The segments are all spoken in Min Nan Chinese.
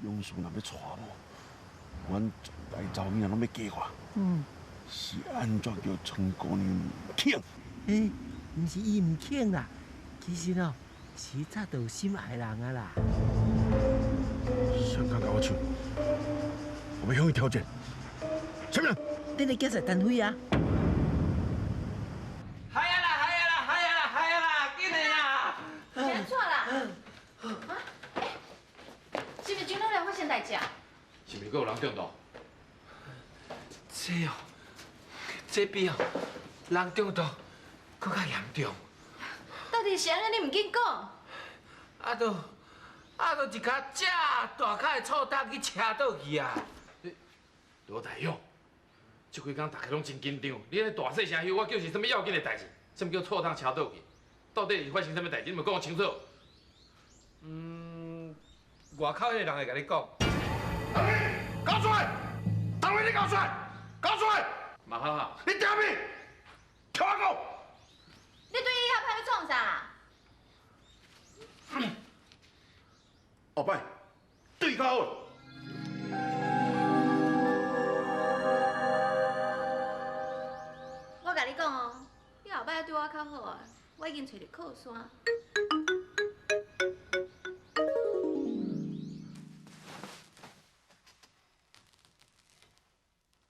勇士若欲娶某，阮全台查某囡仔攏欲计划。是按怎叫春姑娘毋肯？欸，毋是伊毋肯啦，其實哦，是伊早就有心愛的人啊啦。誰敢共我搶？我欲向伊挑戰。啥物人？恁的囝婿陳飛啊！係啊啦，係啊啦，係啊啦，係啊啦，緊來啦！是按怎啦？啊？欸，是毋是張老了發生代誌啊？是毋是閣有人中毒？這哦，這比哦，人中毒閣較嚴重。到底是按怎？你毋緊講？啊，都啊，都一跤遮大跤的醋桶去車倒去啊！羅大勇，這幾工大家攏真緊張，你按呢大細聲喊我叫是啥物要緊的代誌？啥物叫醋桶車倒去？到底是發生啥物代誌？你毋講清楚。嗯，外口彼个人會共你講。交出來！陳飛，你交出來！交出來！馬哈哈，你聽咩？聽我講。你對伊遐歹欲創啥？後擺對較好。我共你講哦，你後擺對我較好啊，我已經揣著靠山。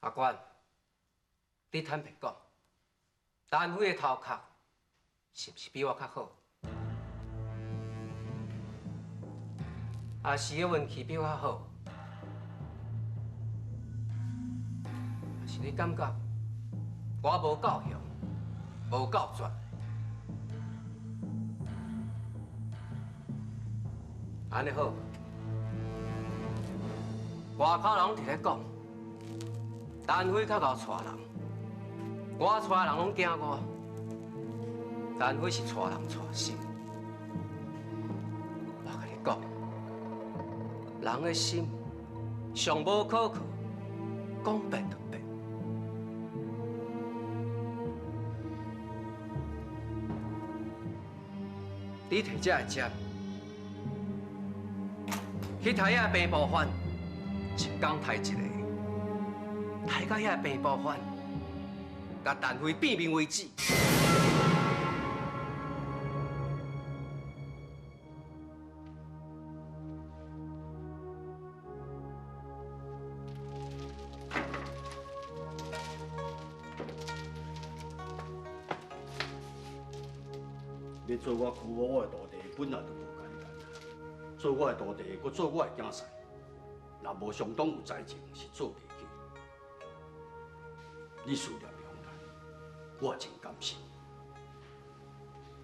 阿官，你坦白講，陳飛的頭殼是毋是比我較好？也是伊運氣比我好？還是你感覺我無夠雄，無夠絕？按呢好，外口人攏佇咧講，陳飛較𠢕娶人，我娶人攏驚我，陳飛是娶人娶心。我共你講，人的心上無可靠，講變就變。你提這个針，去刣遐个病部犯，一工刣一个，刣到遐个病部犯，共陳飛變面為止。欲做我舅母我的徒弟，本來就無簡單。做我的徒弟，閣做我的囝婿，若無相當有才情，是做袂起。你思念香蘭，我真甘心。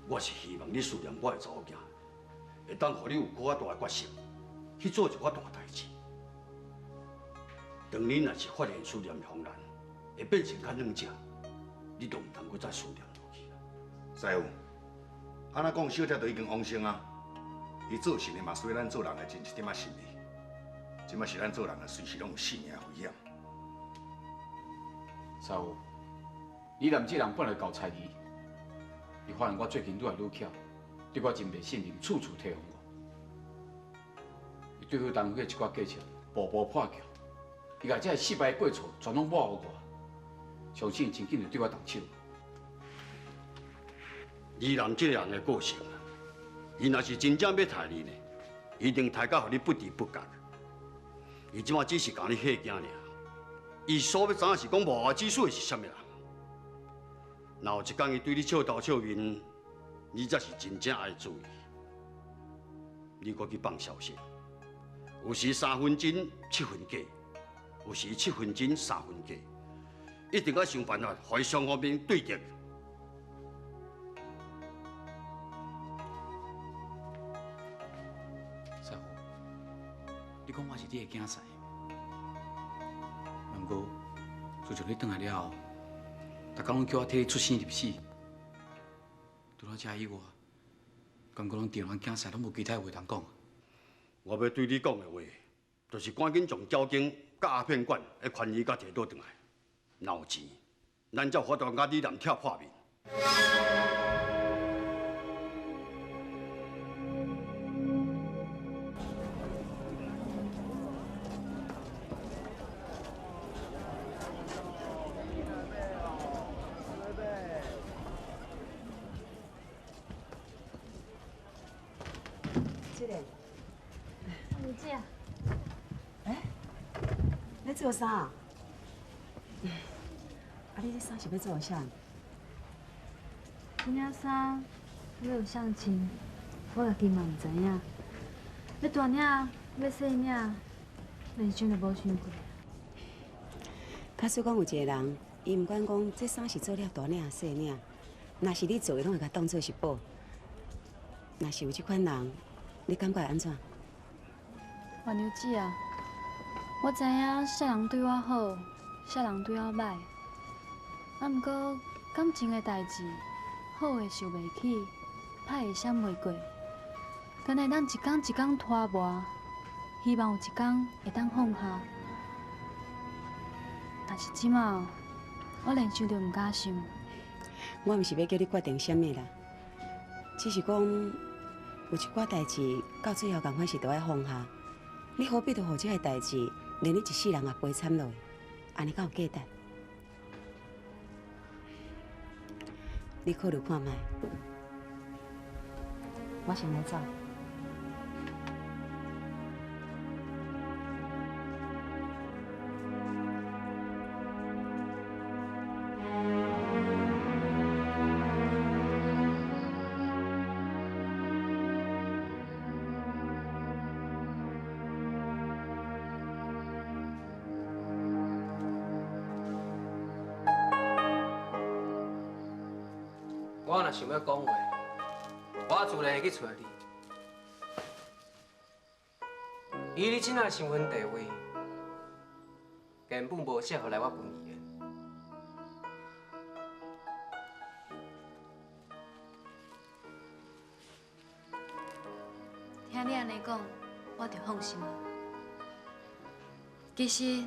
我是希望你思念我的查某囝，會當予你有閣較大的決心，去做一寡大代誌。當你若是發現思念香蘭會變成較軟弱，你就毋通閣再思念落去啊。師傅，按怎講，小姐都已經往生啊。伊做神的嘛，需咱做人的盡一點仔心意。這馬是咱做人的，隨時攏有性命危險。師傅，李南這人本來夠猜疑，伊發現我最近愈來愈巧，對我真袂信任，處處提防我。伊對付陳飛的一寡計策，步步破橋，伊共這個失敗的過錯全攏抹予我，相信真緊就對我動手。李南這個人的個性，伊若是真正欲刣你呢，一定刣到予你不知不覺。伊這馬只是共你嚇驚爾，伊所欲知影是講幕後指使的是啥物人。若有一天伊對你笑頭笑面，你才是真正愛注意。你閣去放消息，有時三分真七分假，有時七分真三分假，一定愛想辦法，予伊雙方面對立。師傅，你講我是你的囝婿，毋過自從你轉來了後，逐工攏叫我替你出生入死。除了這以外，感覺攏丈人囝婿攏無其他話通講。我欲對你講的話，就是趕緊將交警佮鴉片館的權利佮提倒轉來。若有錢，咱才有法度佮李南拆破面。娘姐。哎，你做啥？啊，你这衫是欲做啥？这领衫欲予谁穿，我家己嘛毋知影。欲大领，欲细领，连想都无想过。假使讲有一个人，伊毋管讲这衫是做了大领细领，若是你做的，拢会共当做是宝。若是有这款人，你感觉会按怎？月娘姐啊，我知影啥人对我好，啥人对我歹。啊，毋过感情的代志，好的受袂起，歹的闪袂过。敢若会当一工一工拖磨，希望有一工会当放下。但是这马，我连想都毋敢想。我毋是欲叫你决定啥物啦，只是讲有一寡代志到最后仝款是著爱放下。你何必著予这个代志连你一世人也悲惨落去？按呢敢有价值？你考虑看觅，我先来走。我若想欲讲话，我自然会去揣你。以你这仔身份地位，根本无适合来我分医院。听你按呢讲，我就放心了。其实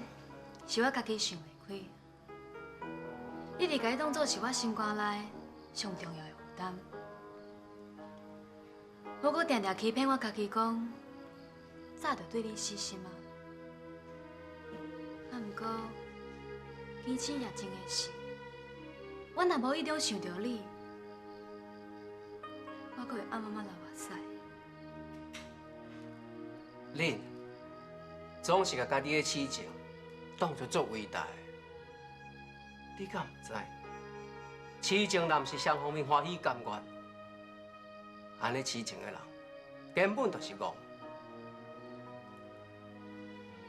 是我家己想袂开，一直共你当作是我心肝内上重要的负担。我阁定定欺骗我家己讲，早就对你死心啊。啊，毋过坚持热情的是，我若无意中想著你，我阁会暗暗仔流目屎。恁总是共家己的痴情当作足伟大的，你敢毋知？痴情若毋是双方面欢喜甘愿，按呢痴情的人根本就是戆。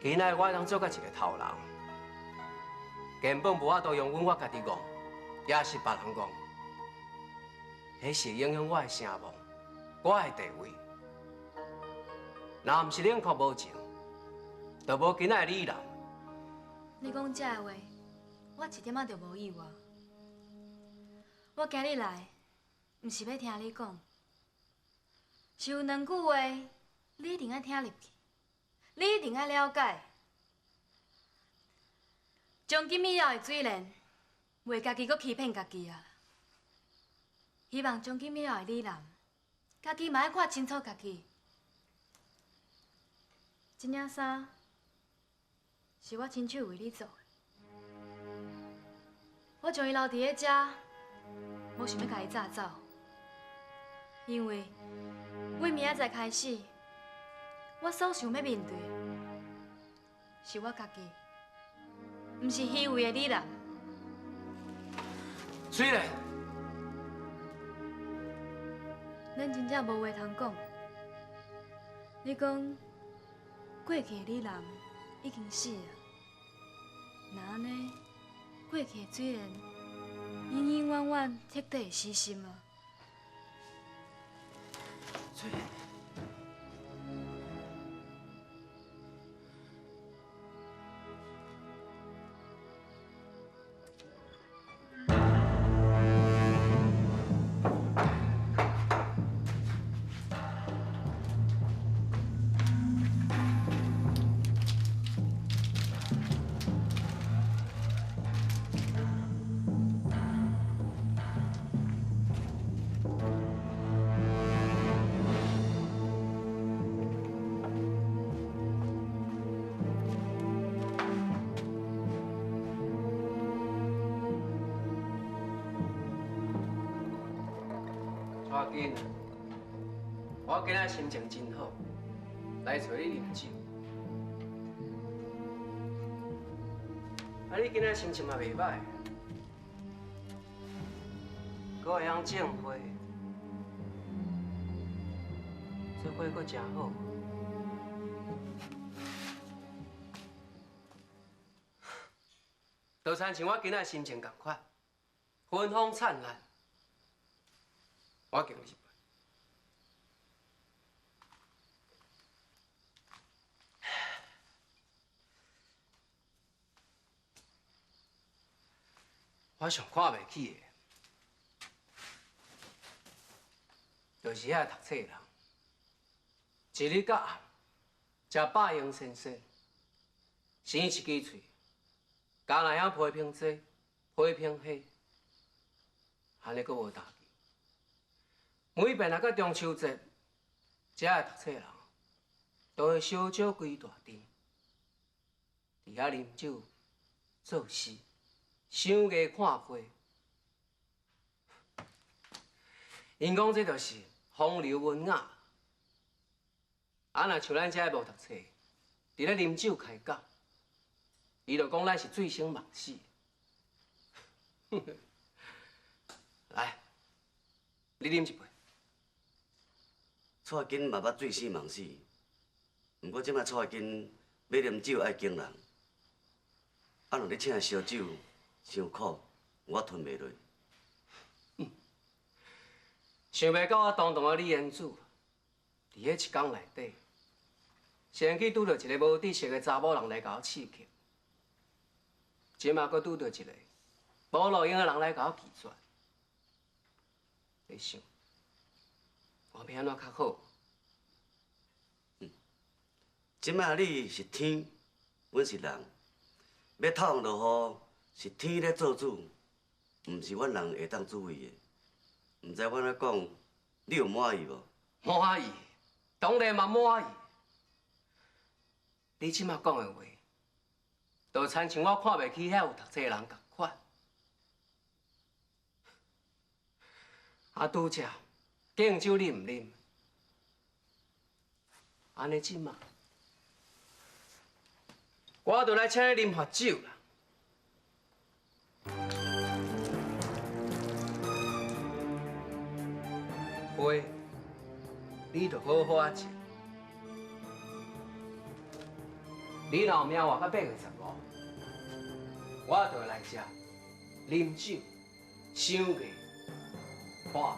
今仔我通做甲一个头人，根本无法度容忍我家己戆，也是别人戆，彼是影响我的声望，我的地位。若毋是冷酷无情，就无今仔的李兰。你讲这个话，我一点仔就无意外。我今日来，毋是欲听你讲，是有两句话，你一定爱听入去，你一定爱了解。从今以后的水莲，袂家己阁欺骗家己啊！希望从今以后的李兰，家己嘛爱看清楚家己。这领衫是我亲手为你做的，我将伊留伫咧遮，无想欲共伊炸走，因为为明仔载开始，我所想欲面对的是我家己，毋是虚伪的你啦。水莲，咱真正无话通讲。你讲过去的李南已经死啊，若按呢，过去的水莲永永远远彻底会死心啊。水莲。带紧，我今仔心情真好，來揣你啉酒。啊，你今仔心情嘛袂歹，閣會曉種花，這花閣誠好。就親像我今仔心情仝款，芬芳燦爛。我敬你一杯。我上看袂起的，就是遐讀冊人，一日到暗食飽閒仙仙，生一支喙，敢若曉批評這，批評彼，按呢閣無代誌。每遍若到中秋節，遮的讀冊人都會燒酒規大陣，佇遐啉酒、作詩、賞月看花。𪜶講這就是風流文雅。啊，若像咱遮的無讀冊，佇咧啉酒開講，伊就講咱是醉生夢死。來，你啉一杯。蔡金嘛捌醉生夢死，毋過這擺蔡金欲啉酒愛敬人，啊，若你請的燒酒傷苦，我吞袂落。想袂到我堂堂的李延祖，佇彼一工內底，先去拄著一个無知識的查某人來共我刺客，這馬閣拄著一个無路用的人來共我拒絕。你想，我欲按怎較好？這擺你是天，阮是人，欲透落雨是天咧做主，毋是阮人會當主意的。毋知我按怎講，你有滿意無？滿意，當然嘛滿意。你這馬講的話，就親像我看袂起遐有讀冊的人仝款。啊，拄才敬酒你毋啉，按呢這馬，我就來請你啉罰酒啦。花，你著好好仔種。你若有命活到8月15，我就來遮啉酒、賞月、看花。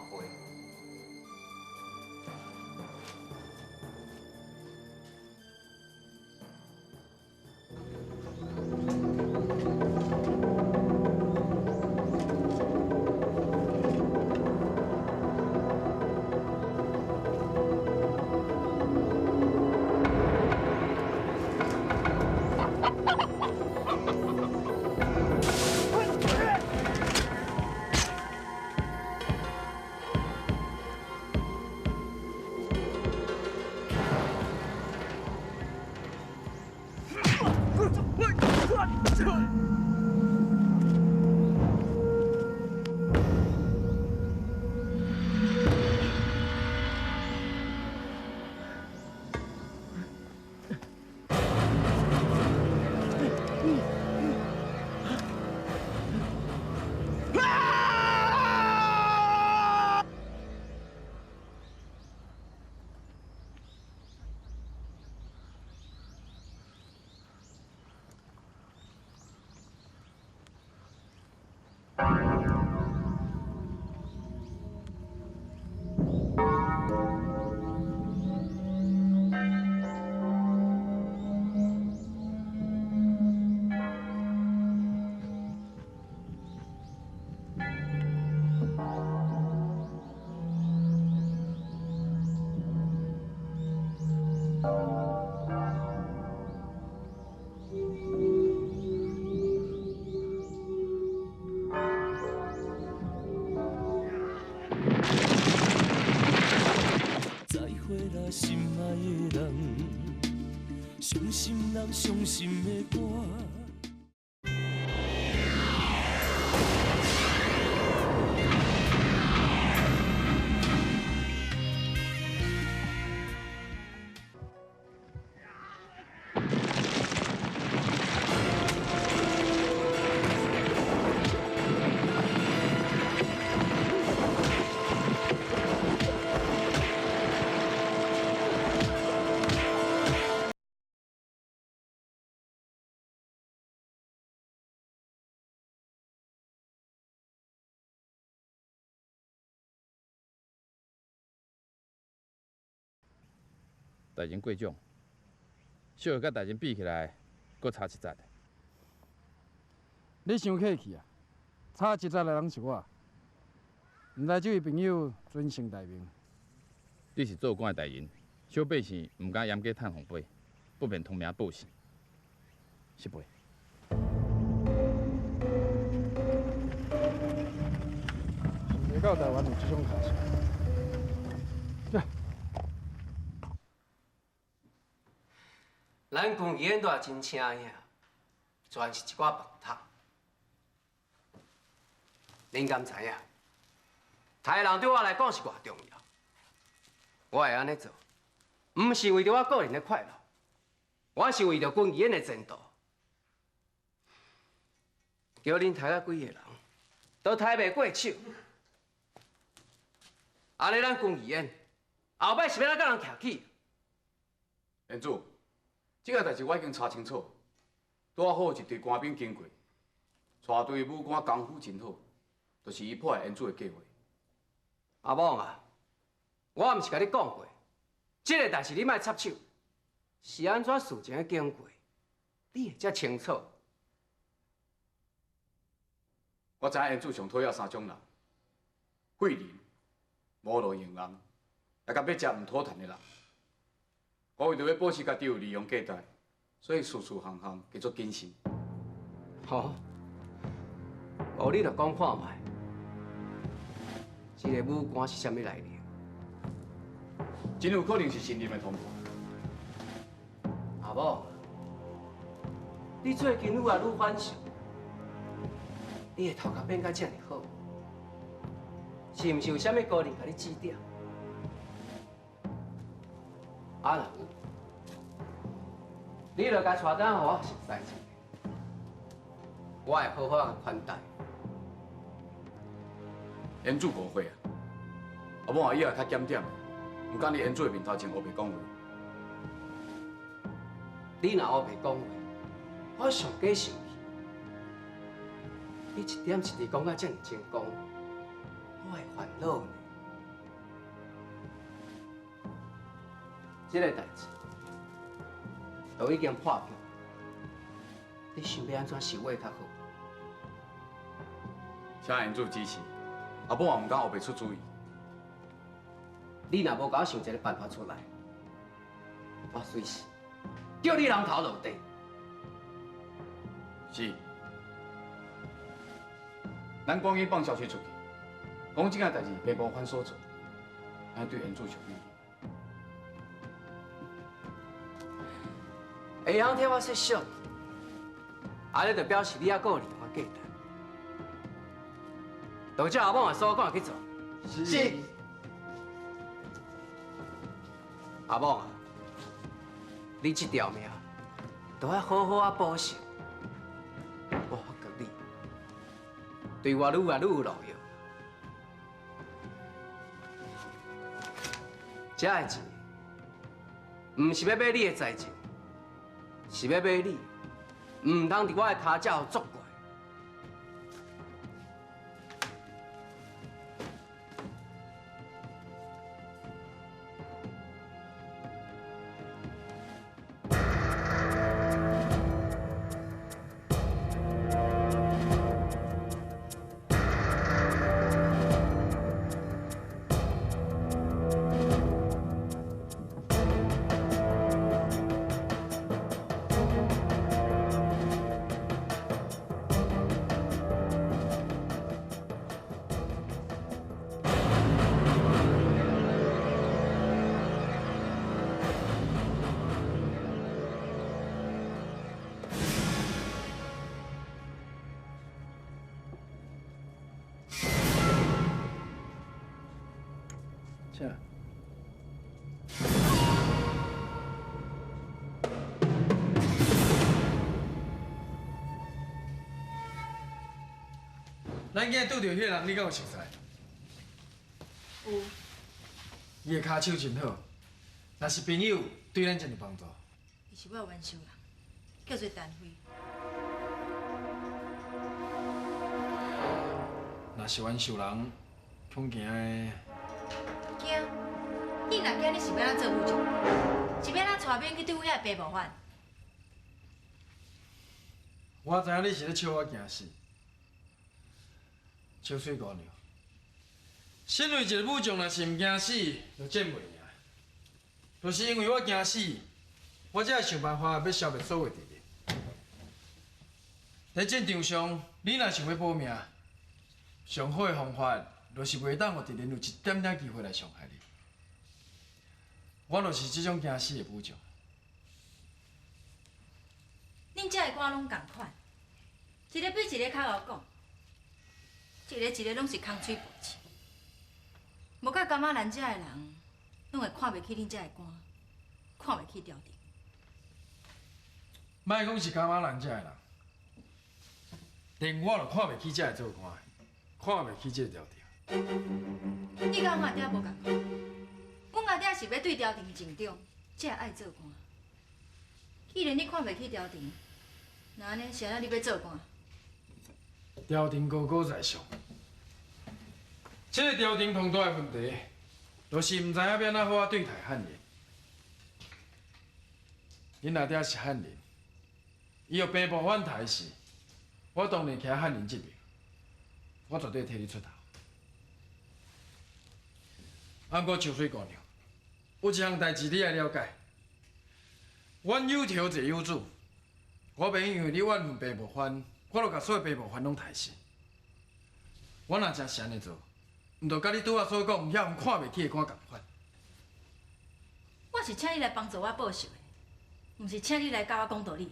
心爱的人，伤心人伤心的歌。大人过奖。小的佮大人比起来，阁差一截。你伤客气啊！差一截的人是我，毋知这位朋友尊姓大名？你是做官的大人，小百姓毋敢严格探红杯，不免通名报姓。失陪。想袂到台湾有这种卡车。咱军医院都也真请影，全是一寡笨头。恁敢知影？杀人对我来讲是偌重要。我会按呢做，毋是为著我个人的快乐，我是为著军医院的前途。叫恁杀甲几个人，都杀袂过手。按呢，咱军医院后摆是欲按怎佮人徛起？彦祖，这个代志我已经查清楚，拄仔好一队官兵经过，带队武官功夫真好，就是伊破坏彦祖的计划。阿莽啊，我毋是共你讲过，这个代志你莫插手，是按怎事情的经过，你会才清楚。我知影彦祖上讨厌三种人：废人、无路用人，也佮欲食毋妥谈的人。我为著欲保持家己有利用价值，所以事事项项加做谨慎。好，无你就讲看觅，这个武官是啥物来历？真有可能是新任的同伴。阿某，你最近愈来愈反常，你的头壳变甲遮尔好，是毋是有啥物高人共你指点？啊，若有，你就共带转予我熟似一下，我会好好共款待。彦祖误会啊！阿某啊，以后较检点，毋敢伫彦祖的面头前乌白讲话。你若乌白讲话，我上加生气。你一点一滴讲甲遮尔成功，我会烦恼呢。这个代志都已经破局，你想欲按怎收尾较好？请彦祖指示，阿某也毋敢乌白出主意。你若无共我想一个办法出来，我随时叫你人头落地。是。咱赶紧放消息出去，讲这件代志并无阮所做，按呢对彦祖上有利。会晓替我设想，按呢就表示你犹阁有利用价值。就照阿某的所讲去做。是。阿某啊，你这条命，都爱好好啊保守。我发觉你对我愈来愈有路用。这个钱，毋是欲买你的财情，是欲买你，毋通伫我的跤脚作怪。请。咱今日拄著彼个人，你敢有熟似？有。伊的跤手真好，若是朋友，对咱真有帮助。伊是我的冤仇人，叫做陈辉。若是冤仇人，恐惊会。惊？你若惊，你是欲按怎做武将？是欲按怎带兵去对付遐个白无法？我知影你是咧笑我惊死，秋水姑娘。身为一个武将，若是毋惊死，就战袂赢。就是因为我惊死，我才会想办法欲消灭所有敌人。伫战场上，你若想欲保命，上好的方法就是袂当予敌人有一点点机会来伤害你。我就是这种惊死的武将。恁遮的歌拢仝款，一个比一个较敖讲，一个一个拢是空喙薄舌。无甲感觉咱遮的人，拢会看袂起恁遮的官，看袂起朝廷。莫讲是感觉咱遮的人，连我都看袂起遮个做官的，看袂起这个朝廷。你佮阮阿爹无仝款，阮阿爹是欲对朝廷尽忠，才会爱做官。既然你看袂起朝廷，那按呢是按怎你欲做官？朝廷高高在上，这个朝廷碰到的问题，就是毋知影欲按怎好仔对待汉人。恁阿爹是汉人，伊予白无反刣时，我当然徛汉人这边，我绝对替你出头。啊，毋过秋水姑娘，有一项代志你爱了解。阮有朝坐有主，我袂因为你怨恨白无番，我就共所有白无番拢刣死。我若真是按呢做，毋就佮你拄仔所讲遐予看袂起的官仝款。我是请你来帮助我报仇的，毋是请你来教我讲道理的。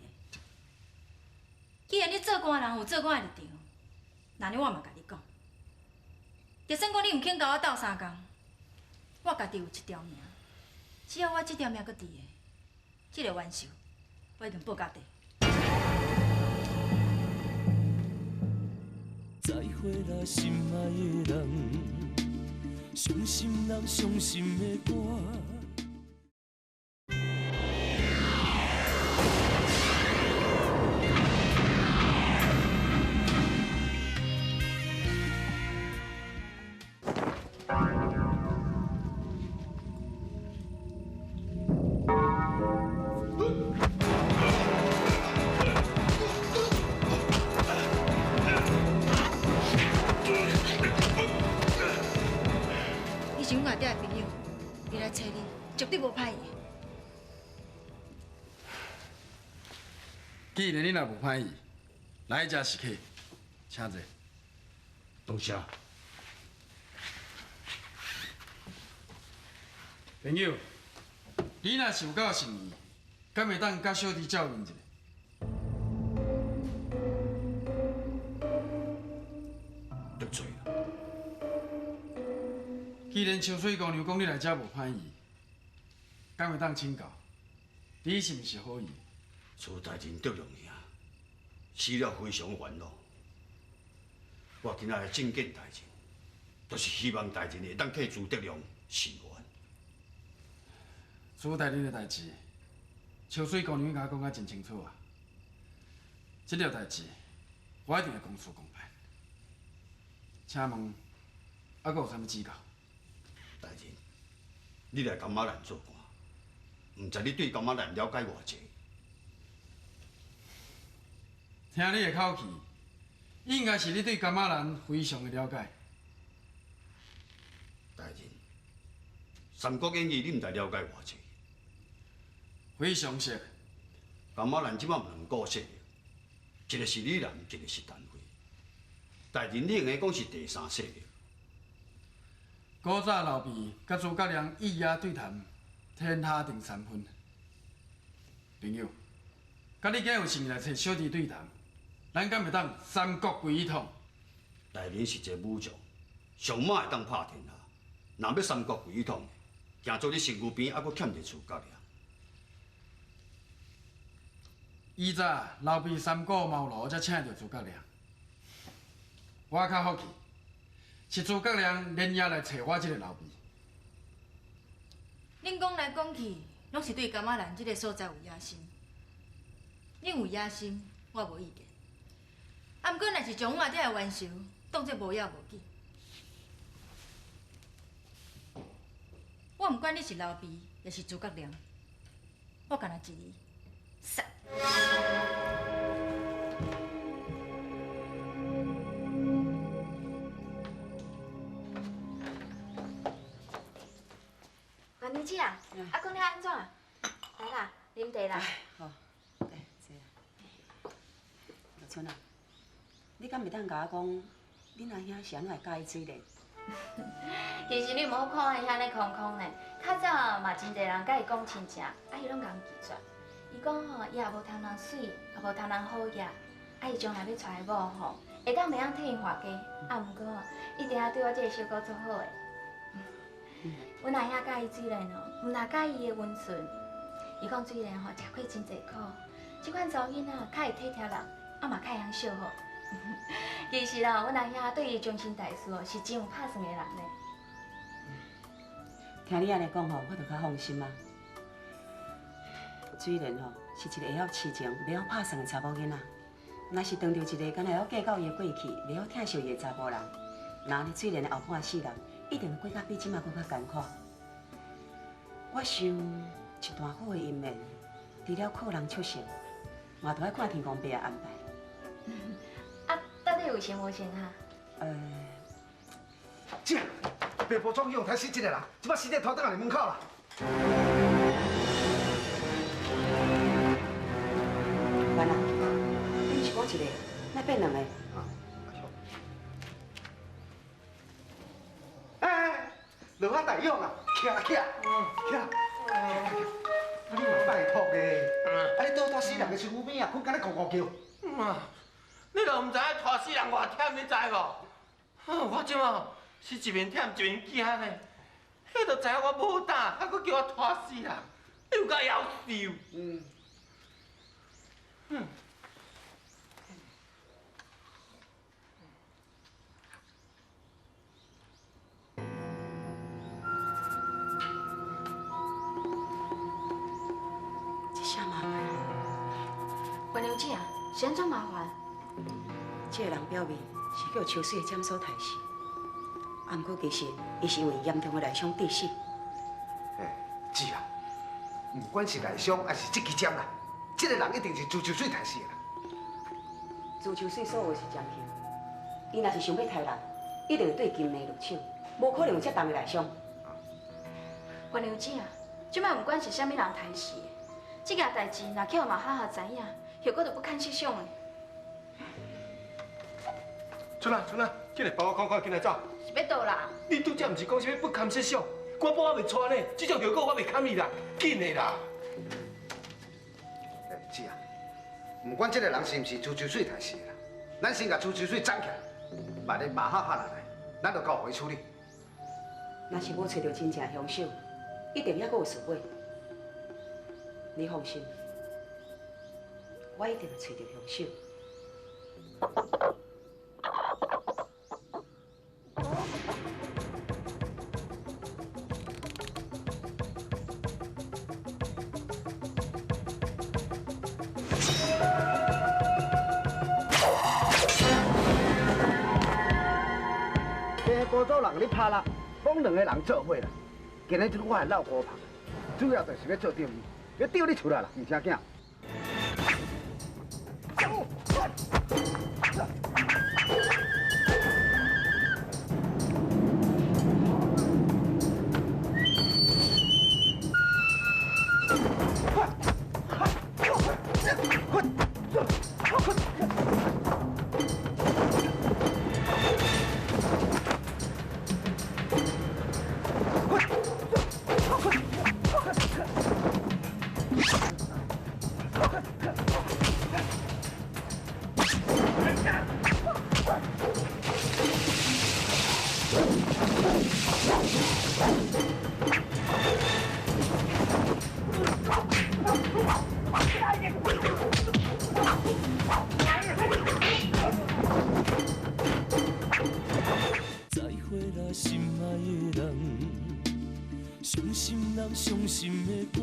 既然你做官人有做官的立场，那呢我嘛共你讲，就算讲你毋肯共我斗相共，我家己有一条命，只要我这条命阁伫的，这个冤仇我一定报到底。再会啦，心爱的人，伤心人伤心的歌。伊是阮阿爹的朋友，伊来揣你，绝对无歹意。既然你若无歹意，来者是客，请坐。多谢。朋友，你若是有够诚意，敢会当佮小弟照面一下？得罪啦。既然秋水姑娘讲你来遮无歹意，敢会当请教，你是毋是好意？朱大人德良兄死了非常冤枉，我今仔来觐见大人，就是希望大人会当替朱德良伸冤。朱大人的代志，秋水姑娘共我讲甲真清楚啊。这条代志，我一定会公事公办。请问，犹阁有啥物指教？大人，你来柑仔兰做官，毋知你对柑仔兰了解偌济？听你的口气，应该是你对柑仔兰非常的了解。大人，《三国演义》你毋知了解偌济？非常熟。柑仔兰这摆有两股势力，一个是李南，一个是陈飞。大人，你用的讲是第三势力。古早刘备佮诸葛亮以牙对谈，天下定三分。朋友，佮你今有诚意来揣小弟对谈，咱敢会当三国归一统？大人是一个武将，上马会当拍天下。若欲三国归一统，行做你身躯边，犹阁欠一个诸葛亮。以早刘备三顾茅庐才请著诸葛亮，我较福气，是诸葛亮连夜来揣我这个刘备。恁讲来讲去，拢是对柑仔兰这个所在有野心。恁有野心，我无意见。啊，毋过若是将阮阿爹的冤仇当作无要无紧，我毋管你是刘备，抑是诸葛亮，我干焦一字，杀。月娘姐啊，啊，讲了按怎？来啦，啉茶啦。好，来坐啦。老春啊，你敢会当共我讲，恁阿兄是按怎会佮意水莲？其实你毋好看伊遐呢空空呢，较早嘛真济人佮伊讲亲情，啊伊拢共拒绝。伊讲吼，伊也无贪人媠，也无贪人好额，啊伊将来欲娶某吼，会当袂晓替𪜶化家，啊毋过伊定定对我这个小姑足好的。阮阿兄佮意水莲哦，毋但佮意伊的温顺，伊讲水莲吼食过真济苦，这款查某囡仔较会体贴人，啊嘛较会晓惜福。其实哦，阮阿兄对伊终身大事哦，是真有拍算的人呢。听你按呢讲吼，我就较放心啊。水莲吼是一个会晓痴情、袂晓拍算的查某囡仔。若是当著一个敢若会晓计较伊的过去、袂晓疼惜伊的查甫人，那按呢水莲的后半世人一定会过甲比这马阁较艰苦。我想一段好的姻缘，除了靠人出成，嘛著爱看天公伯的安排。啊，到底有成无成哈？姐，白布庄用杀死这个人，这摆尸体拖倒来门口啦。元啊，你毋是讲一个，哪变两个？哎，落啊大勇啊，起来起来起来！啊你嘛拜托的，啊你倒拖死人的身躯边啊，困甲咧咕咕叫。你都毋知影拖死人偌忝，你知无？我这马是一面忝一面惊呢。彼就知影我无胆，还阁叫我拖死人，你有够夭寿。嗯。这啥麻烦？月娘姐啊，是按怎麻烦？这个人表面是叫秋水的诊所杀死，啊，毋过其实伊是因为严重的内伤致死。哎，姐啊，毋管是内伤还是这支针啦，这个人一定是朱秋水杀死的啦。朱秋水所学是针戏，伊若是想欲杀人，一定会对金梅落手，无可能有这重的内伤。月娘姐啊，这摆毋管是啥物人杀死的，这件代志若去予马哈哈知影，后果就不堪设想的。春啊春啊，进来帮我看看，紧来走。是欲倒啦？你拄才毋是讲啥物不堪设想？我报还袂带呢，这种后果我袂堪伊啦，紧的啦。欸，姐啊，毋管这个人是毋是朱秋水杀死的啦，咱先共朱秋水斩起来，万一马哈哈若来，咱就交予伊处理。若是无揣著真正凶手，一定犹阁有事尾。你放心，我一定会揣著凶手。古早人咧拍蜡，拢两个人做伙啦。今日这我系老姑拍，主要就是欲做钓鱼，欲钓你出来啦，毋听囝。再会啦，心爱的人，伤心人伤心的歌。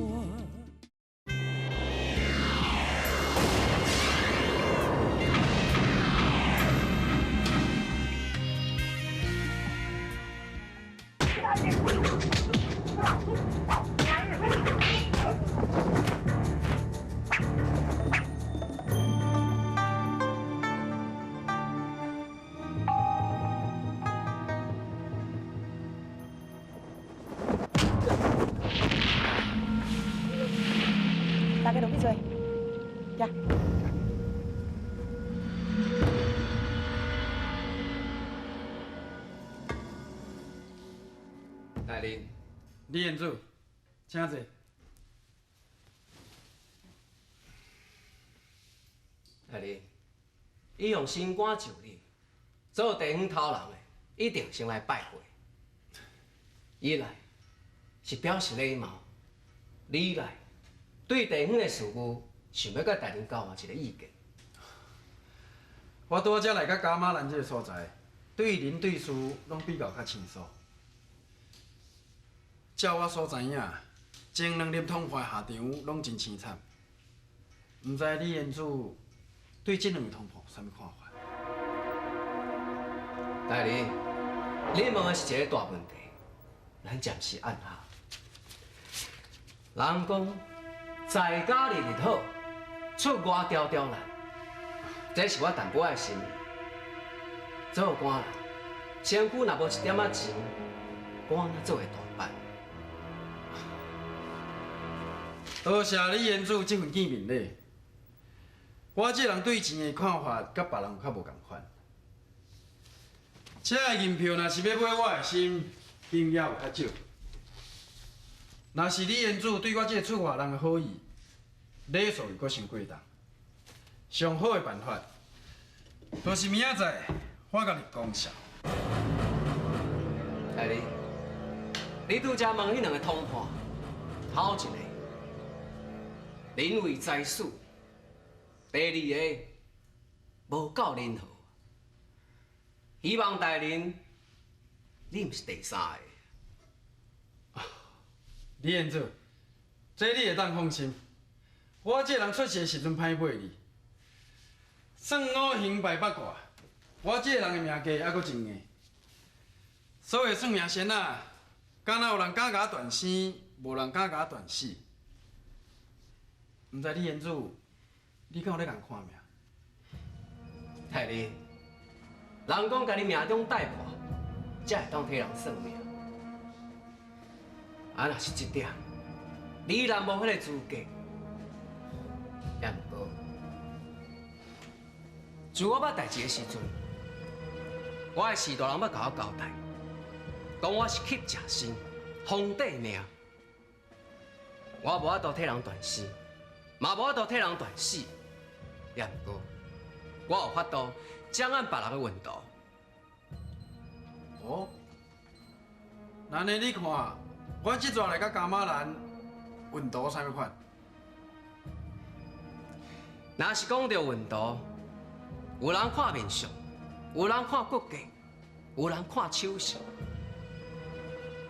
行。大人，李彦祖，请坐。大人，伊用新官就你，做地方头人的，一定先来拜会。伊来是表示礼貌，你来对地方的事务，想欲佮大人交换一个意见。我拄仔来到噶玛兰这个所在，对人对事拢比较较清楚。照我所知影，前两粒通判下场拢真凄惨，毋知李彦祖对这两个通判有啥物看法？大人，你问的是一个大问题，咱暂时按下。人讲在家日日好，出外条条难，这是我淡薄仔的心意。做官人，身躯若无一点仔钱，官哪做会大办？多谢李彦祖这份见面礼。我这人对钱的看法，佮别人有较无仝款。这个银票若是欲买我的心，金额有较少。若是李彦祖对我这个出外人的好意，礼数又阁伤过重。上好的办法，就是明仔载我共你讲笑。大人，你拄才问彼两个通判，头一个人为财死，第二个无够仁和。希望大人，你毋是第三个。李彦祖，这你会当放心。我这人出世的时阵歹买字，算五行排八卦，我这个人的命格犹阁真硬。所谓算命仙仔，敢若有人敢共我断生，无人敢共我断死。毋知李彦祖，你敢有咧共看命？大人，人讲家己命中带破，才会当替人算命。啊，若是这点，你若无彼个资格，也毋过，自我捌代志的时阵，我的序大人捌共我交代，讲我是乞食身，皇帝命，我无法度替人断生，嘛无法度替人断死，也毋过，我有法度掌握别人的运途。哦，那呢？你看，我这阵来到噶玛兰，运途啥物款？若是讲到运途，有人看面相，有人看骨格，有人看手相。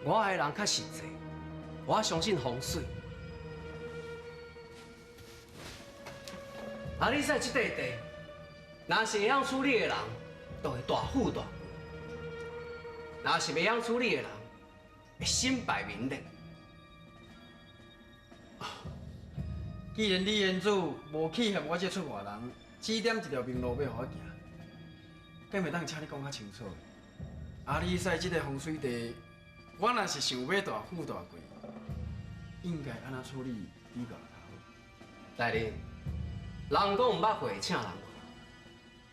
我的人较实际，我相信风水。啊，你说这块地，若是会晓处理的人，就会大富大贵；若是袂晓处理的人，会身败名裂。既然李彦祖无去嫌我这出外人，指点一条明路欲予我行，敢会当请你讲较清楚？阿里赛这个风水地，我若是想欲大富大贵，应该按怎处理比较较好？大人，人讲毋捌会请人看，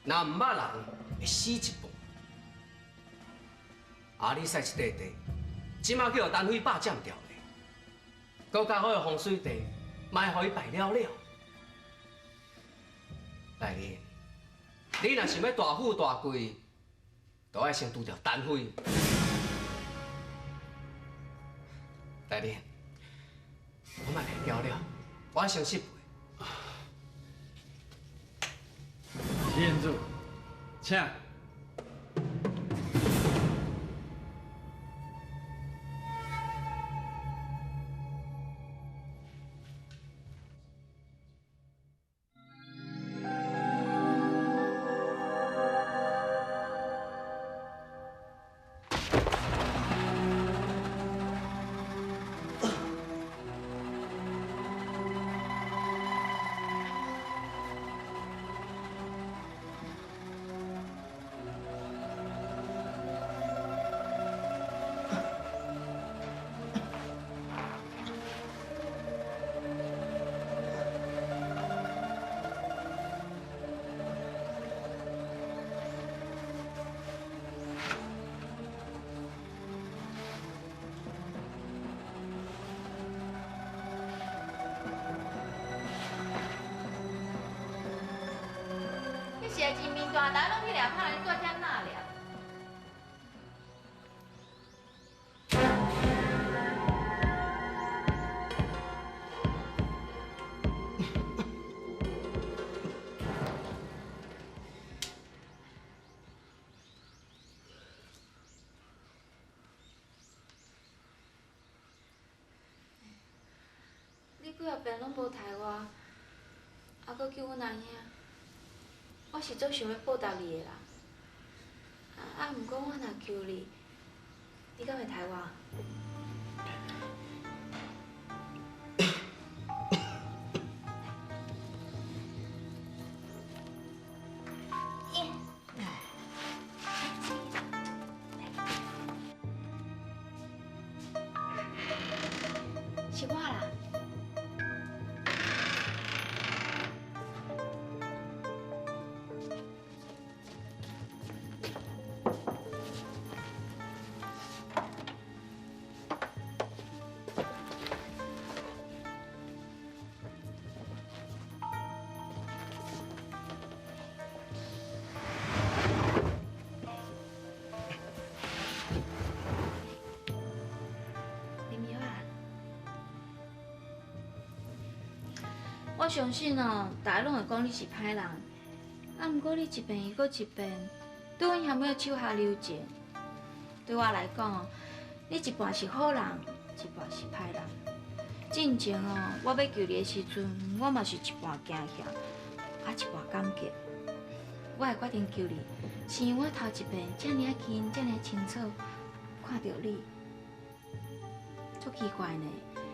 若毋捌人会死一半。阿里赛这块地，这马叫陈辉霸占掉咧，阁较好的风水地，嘛会予伊败了了。大人，你若想欲大富大贵，就爱先拄著陈辉。大人，我莫来搅了，我先失陪。李彦祖，请。个真面大，大家拢去掠拍，你蹛遮哪掠？你几仔遍拢无刣我，啊，阁救阮阿兄，我是足想欲报答你的啦。啊，毋过我若求你，你敢会刣我？是我啦。我相信哦，大家拢会讲你是歹人，啊，毋过你一遍又阁一遍，对阮兄妹手下留情。对我来讲哦，你一半是好人，一半是歹人。进前哦，我欲救你的时阵，我嘛是一半惊吓，啊一半感激。我会决定救你，是因为我头一遍遮尔仔近、遮尔清楚看著你，足奇怪呢。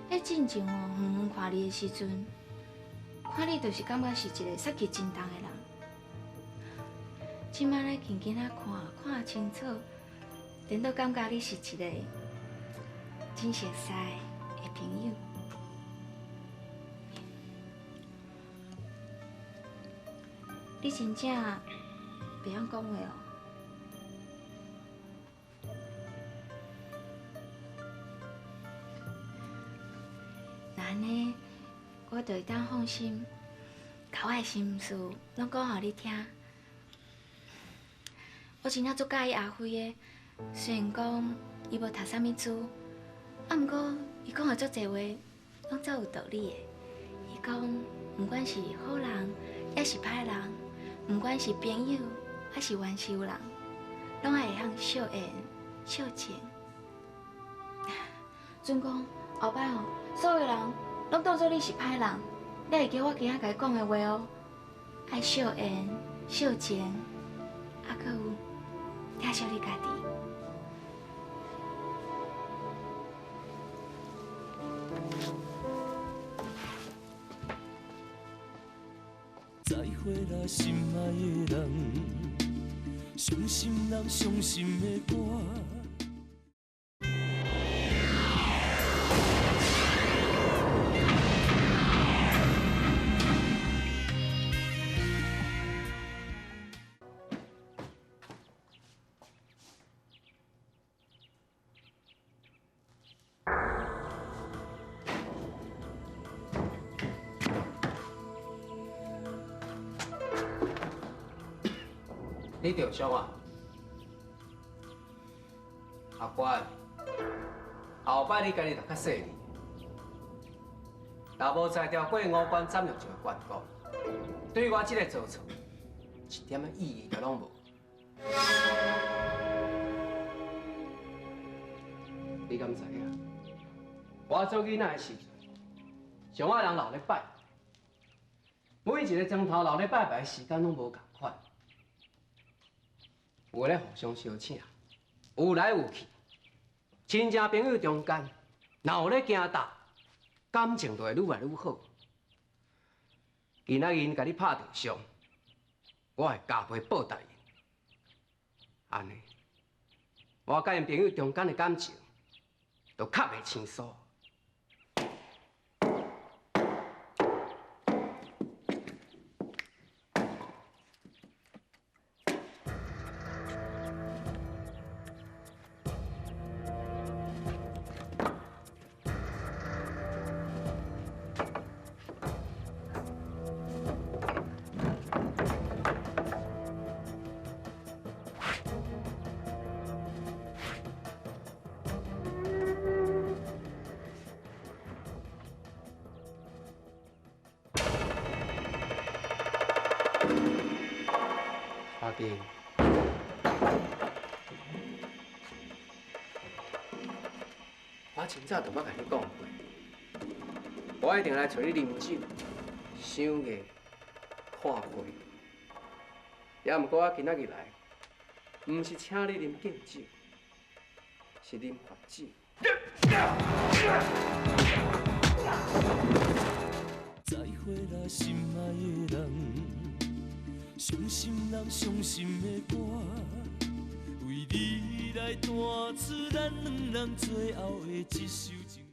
彼进前哦，远远看你的时阵。看你就是感觉是一个杀气真重的人，这摆咧近近仔看，看清楚，颠倒感觉你是一个真熟似的朋友。你真正袂晓讲话哦？那按呢？我就会当放心，共我的心事拢讲予你听。我真正足佮意阿辉的，虽然讲伊无读啥物书，啊，毋过伊讲的足济话，拢足有道理的。伊讲，毋管是好人，抑是歹人，毋管是朋友，抑是冤仇人，拢爱会晓惜缘、惜情。准讲后摆吼，所有人。拢当作你是歹人，你会记我今仔共你讲的话哦。爱惜缘、惜情，啊，阁有疼惜你家己。再会啦，心爱的人，伤心人伤心的歌。你著伤啊，阿官，后摆你家己著较细腻，若无才调过五关斩六将的关公，对我这个做错，一点仔意义都拢无。你敢知影？我做囡仔的时阵，上爱人留咧拜，每一个钟头留咧拜拜的时间拢无仝款。有咧互相相请，有来有去，亲情朋友中间，若有咧行搭，感情就会愈来愈好。今仔日𪜶共你拍著伤，我会加倍报答𪜶。按呢，我佮𪜶朋友中间的感情，就较袂生疏。阿金，我真早就捌共你讲过，我一定來揣你啉酒、賞月、看花。也毋過我今仔日來，毋是請你啉敬酒，是啉罰酒。再會啦，心愛的人，傷心人傷心的歌，為你來彈出咱兩人最後的一首情。